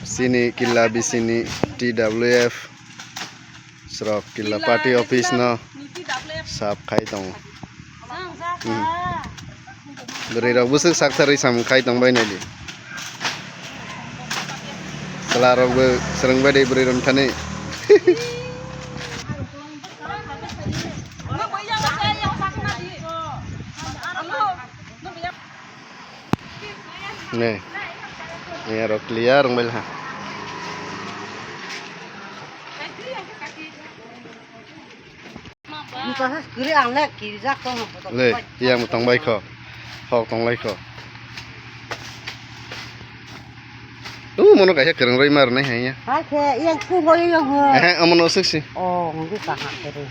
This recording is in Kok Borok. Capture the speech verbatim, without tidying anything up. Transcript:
Sini killa bisini T W F srok killa party office no sap khai tongo. Hmm. Bwrwi rok bwswk sak tharwi samung khai tong bai nai di. Chwla rok bo swrwng bai di bwrwi rok thani. Ne. Aro clear wng bai ha. Buta se kwrwi ang le kirijak tong. Le, yang tong bai kho. Hok tong lai kho. Tu mono kaisa kwrwng rwi mar nai hai ya. Hai khe yang ku boi yang ho. Eh, omono sik si. Oh, ngi ka ha kwrwi.